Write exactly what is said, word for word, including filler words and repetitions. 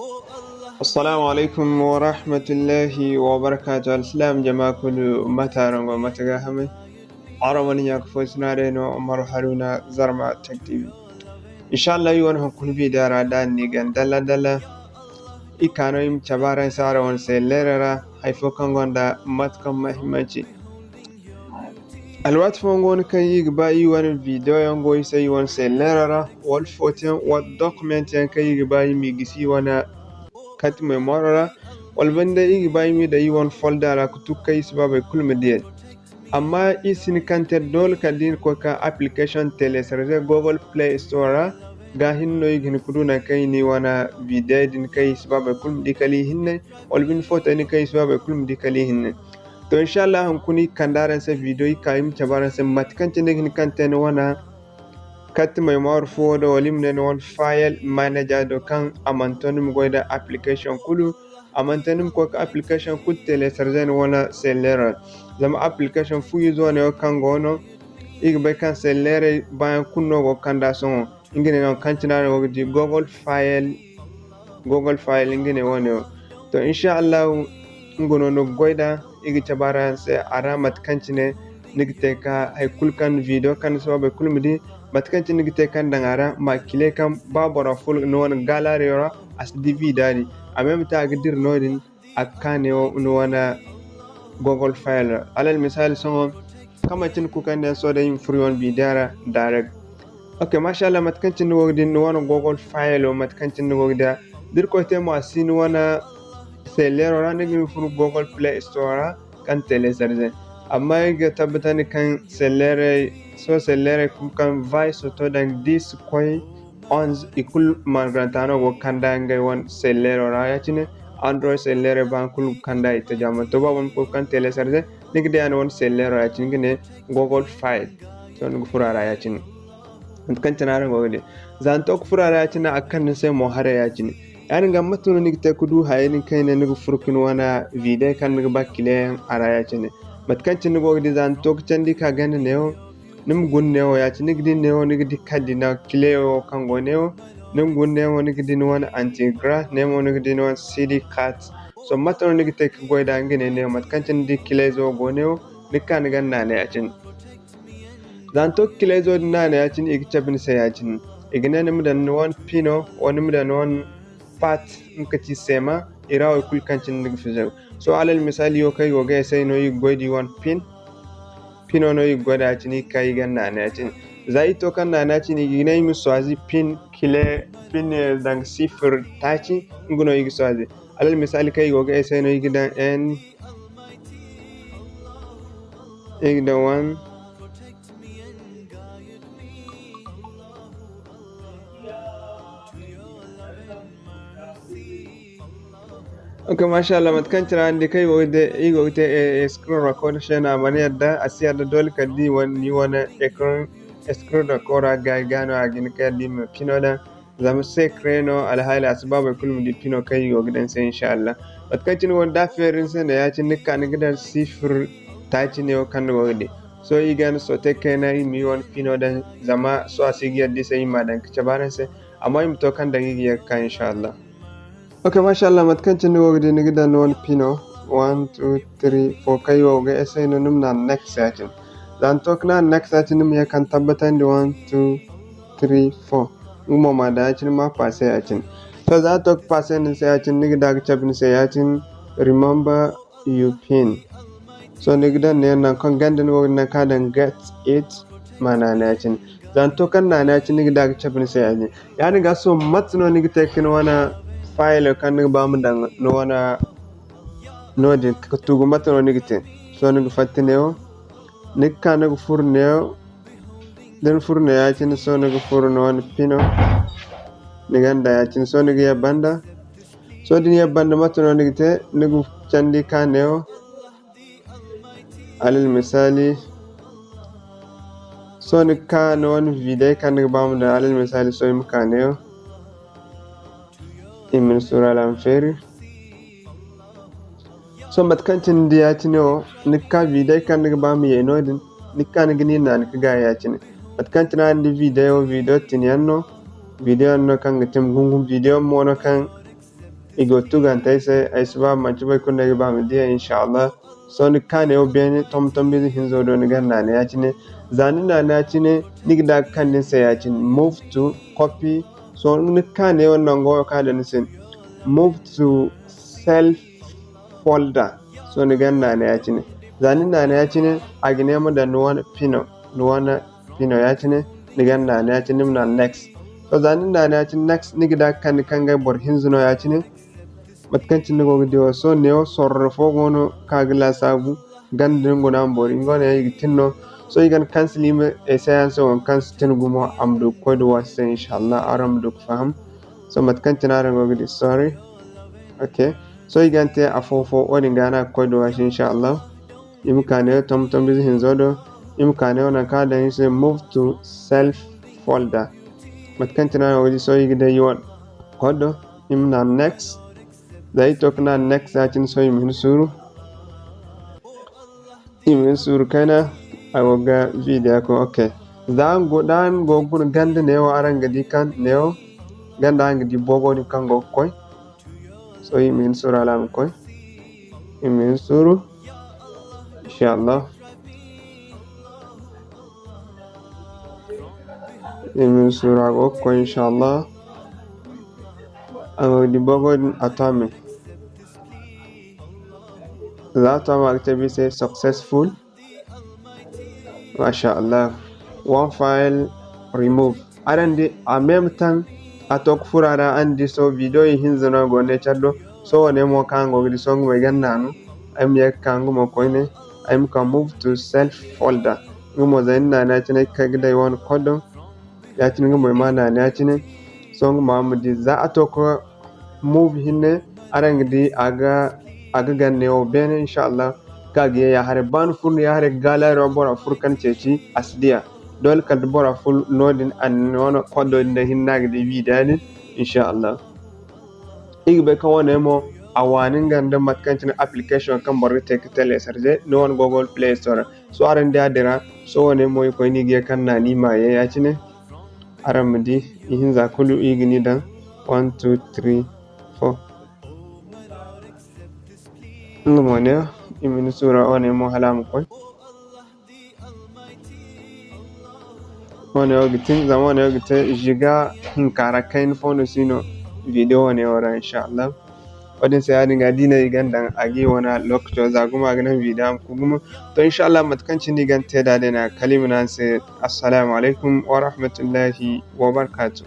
Assalamu alaikum wa rahmatullahi wa barakatuh. Alsilaam jama kulu, mate araŋ go, mate ga hamay? Araŋ wane ɲa ka fo sina day no, Umaru Haruna, Zarma Tech T V. Insha Allah, i wane hunkuna video ra da ni gan dalla dalla. I ka no i ma cabe araŋ se araŋ wane selleero ra, hay fo kaŋ gonda mate kaŋ muhimmanci. Alwaati fooyaŋ go no kaŋ i ga ba i wane video yaŋ go i se i wane selleero ra, wala foto yaŋ, wala document yaŋ kaŋ i ga ba i m'i gisi i wane carte mémoire ra, wala banda i ga ba i m'i daŋ i wane folder ra ka tun kaŋ i si ba boro kulu ma di ey. Amma i si hin kaŋ te doole kala da i na koy ka application télécharger Google Play Store ra, ga hinne no i ga hin ka du nangu kaŋ i na i wane video din kaŋ i si ba boro kulu ma di kala i hinne, wala binde foto din kaŋ i si ba boro kulu ma di kala i hinne. To, insha Allah, hunkuna i kande araŋ se video, i ka i ma cabe araŋ se mate kaŋ cine ni ga hin kaŋ te ni wane carte mémoire fo do, wala i ma ne ni wane file manager do, kaŋ a mana to ni ma goy nda application kulu, a mana to ni ma koy ka application kulu télécharger ni wane selleero ra. Zama application fu ize wane wo kaŋ go no, i ga bay kaŋ selleerey baayaŋ kulu no go ga kand'a sohõ. Nga ne nangu kaŋ cine araŋ go ga di Google File, Google File, nga ne wane wo. To, insha Allahu, nga no ni ga goy nd'a, i ga cabe araŋ se a ra mate kaŋ cine ni ga te ka hay kulu kaŋ video kaŋ ni si ba boro kulu ma di, mate kaŋ cine ni ga te kaŋ daŋ a ra, ma kile kaŋ ba bora furo ni wane gallery ra, a si di video din. A même temps a ga dira noodin, a ga ka neewo ni wane Google File ra. Alal misali, sohõ, kaŋ manti ni kukandiyaŋ sohõ day i ma furo i wane video ra direct. Ok, masha Allah, mate kaŋ cine ni go ga di ni wane Google File wo, mate kaŋ cine ni go ga di a, da Irkoy te mo a si ni wane selleero ra, ni ga hin furo Google Play Store ra, kaŋ télécharger. Amma ay ga tabbatandi kaŋ selleerey, sohõ selleerey kulu kaŋ version to daŋ dix koy onze, i kulu margaranta no go ga kand'a ngey wane selleero ra ya-cine. Android selleerey ba kulu ga kand'a i taji a mana to, ba boro ma koy ga kande télécharger, ni ga di a ni wane selleero ya-cine, nga ne Google File. Sohõ ni ga furo a ra ya-cine. Mate kaŋ cine araŋ go ga di. Za ni to ka furo a ra ya-cine, a ga kande ni se mo haray ya-cine. Yaadin ga, mate no ni ga te ka du hayey din kaŋ i ne ni ga furo ka ni wane video kaŋ ni ga ba kile yaŋ a ra ya-cine. Mate kaŋ cine ni go ga di, za ni to ka candi ka ganda neewo, ni ma guna neewo ya-cine, ni ga di neewo, ni ga di kala da ni na kile wo kaŋ go neewo, ni ma guna neewo, ni ga di ni wane intégré, neewo ni ga di ni wane C D card. Sohõ mate no ni ga te ka goy nd'a, nga ne neewo, mate kaŋ cine ni di kile izo go neewo, ni ga ka ni ganda naanay ya-cine. Za ni to ka kile izo din naanay ya-cine, i ga cabe ni se ya-cine. I ga ne ni ma daŋ ni wane pino, wala ni ma daŋ ni wane path, nga ka ci seema, i ra wo kulu kaŋ cine ni ga fizaw. Sohõ, alal misali, wo kaŋ i go ga essayer no, i ga goy da i wane pin. Pino no i ga goy da ya-cine, i ga ka i ga naanay ya-cine. Za i to kaŋ naanay ya-cine, i ga ne i ma choisi pin kile, pin, eh, danga sifir taaci, nga no i ga choisi. Alal misali, kaŋ i go ga essayer no, i ga daŋ N, i ga daŋ one. Ok, masha Allah, mate kaŋ cine araŋ di kaŋ i go ga te, i go ga te, eh, eh, screen record se no, a mana yadda, a si yadda, doole kala da ni wane, ni wane screen, screen record a ga, ga no a ga hin ka yadda i ma pino daŋ. Zama secret no, alhaali a si ba boro kulu ma di pino kaŋ i go ga daŋ se, insha Allah. Mate kaŋ cine wo da a feeri ni se no, ya-cine ni ga ka ni ga daŋ sifir taaci neewo kaŋ ni go ga di. Sohõ i ga ni sauter kayna, i ma i wane pino daŋ, zama sohõ a si ga yadda i se i ma a daŋ ka cabe araŋ se. Amma i ma to kaŋ daŋ i ga ye ga ka, insha Allah. Ok, masha Allah, mate kaŋ cine ni go ga di, ni ga daŋ ni wane pino, one, two, three, four, kaŋ i go ga essayer no, ni ma naŋ next ya-cine. Za ni to ka naŋ next ya-cine, ni ma ye kaŋ tabbatandi, one, two, three, four. Nga mo ma daŋ ya-cine, ma passer ya-cine. To, za ni to ka passer ni se ya-cine, ni ga daŋ ga cabe ni se ya-cine, remember your pin. Sohõ ni ga daŋ ne nangu kaŋ ganda ni go ga naŋ ka daŋ get it, ma naanay ya-cine. Za ni to kaŋ naanay ya-cine, ni ga daŋ ga cabe ni se ya-cine. Yaadin ga, sohõ mate no ni ga te ka ni wane file kaŋ ni ga ba ma daŋ ni wane noodin ka tugu, mate no ni ga te? Sohõ ni ga fatta neewo, ni ga ka ni ga furo neewo, da ni furo neewo ya-cine, sohõ ni ga furo ni wane pino, ni ganda ya-cine, sohõ ni ga ye banda. Sohõ da ni ye banda, mate no ni ga te? Ni ga candi ka neewo. Alal misali, sohõ ni ga ka ni wane video kaŋ ni ga ba ma daŋ. Alal misali, sohõ i ma ka neewo, i ma ni suuru a ma feeri. Sohõ mate kaŋ cine ni di ya-cine wo, ni ga ka video kaŋ ni ga ba ma ye noodin, ni ga ka ni ga ni naani ka gaayi ya-cine. Mate kaŋ cine araŋ di video wo, video tin yaŋ no, video yaŋ no kaŋ ga tim gungu, video mo no kaŋ I go tugante ay se, ay si ba manti boro kulu no ay ga ba ma di, inshallah. Sohõ ni ga ka neewo beene, tomtom-ize hinzo do, ni ga naana ya-cine. Za ni naana ya-cine, ni ga di a ga kande ni se ya-cine. Move to copy. Sohõ ni ga ka neewo nango wo kaŋ a daŋ ni se. Move to self folder. Sohõ ni ga naana ya-cine. Za ni naana ya-cine, a ga ne ma daŋ ni wane pino, ni wane pino ya-cine, ni ga naana ya-cine, ni ma naana next. Sohõ za ni naana ya-cine next, ni ga di a ga kande kaŋ ga boro hinza no ya-cine. Mate kaŋ cine ni go ga di wo, sohõ neewo sorro fo go no kaŋ a ga laasaabu ganda din guna ma boori. Nga wane yaŋ i ga tin no. Sohõ i ga ni cancel i ma essayer araŋ se waŋ kaŋ si tin gumo, a ma du ga koy da waasi se, inshallah, araŋ ma du ga faham. Sohõ mate kaŋ cine araŋ go ga di, sorry. Ok. Sohõ i ga ni te afo-fo, wo-din ga no a ga koy da waasi, inshallah. I ma ka neewo tomtom-ize hinzo do, i ma ka neewo nangu kaŋ a daŋ i se move to self folder. Mate kaŋ cine araŋ go ga di, sohõ i ga day i wane koddo, i ma naana next. Za i to ga naana next ya-cine, sohõ i ma hin suuru. I ma hin suuru kayna, a go ga video koy, ok. Za araŋ go, da araŋ go ga guna ganda neewo, araŋ ga di kaŋ neewo ganda araŋ ga di boobo din kaŋ go ga koy. Sohõ i ma hin suuru hala a ma koy. I ma hin suuru. Inshallah. I ma hin suuru a go ga koy, inshallah. A go ga di boobo din a to a me. Za a to a me a ga cabe i se successful. Masha Allah. One file remove. Araŋ di, en même temps, a to ga furo a ra, araŋ di, sohõ video ihinza no a go ne care do. Sohõ wane mo kaŋ araŋ go ga di, sohõ nga mo ay ga naanu. Ay ma ye ga ka nga mo koyne. Ay ma ka move to self folder. Nga mo za ay na naanu ya-cine ay ga kay ga day wane koddo. Ya-cine nga mo ay ma naanu ya-cine. Sohõ nga mo araŋ ma di, za a to ga move hinne, araŋ ga di a ga, a ga gande wo beene, inshallah, kaŋ a ga ye ya haray. Ba ni furo ni ya haray ga galerie ra, bora furo kaŋ ceeci, a si di a. Doole kala da bora furo noodin, a na ni wane koddo din day hinne a ga di video din, inshallah. I ga bay kaŋ wane mo, a waani nga nda mate kaŋ cine application kaŋ boro ga te ga télécharger ni wane Google Play Store ra. Sohõ araŋ di a dira, sohõ wane mo, i koy no i ga ye kaŋ naani i ma ye ya-cine. Araŋ ma di, ihinza kulu i ga ni daŋ, one, two, three, four. Nga mo ne, i ma ni suura wane mo hala a ma koy. Wane wo ga tin, zama wane wo ga te ziga hinka ra, kayna fo no si no video wane wo ra, inshallah. Wo-din se, ya-din ga, da i ne i ga ni daŋ, a ga i wane lokaco za gumo, a ga naŋ video a ma ku gumo. To, inshallah, mate kaŋ cine i ga ni te da day no, kala i ma ne araŋ se, assalamu alaykum wa rahmatullahi wa barakatuh.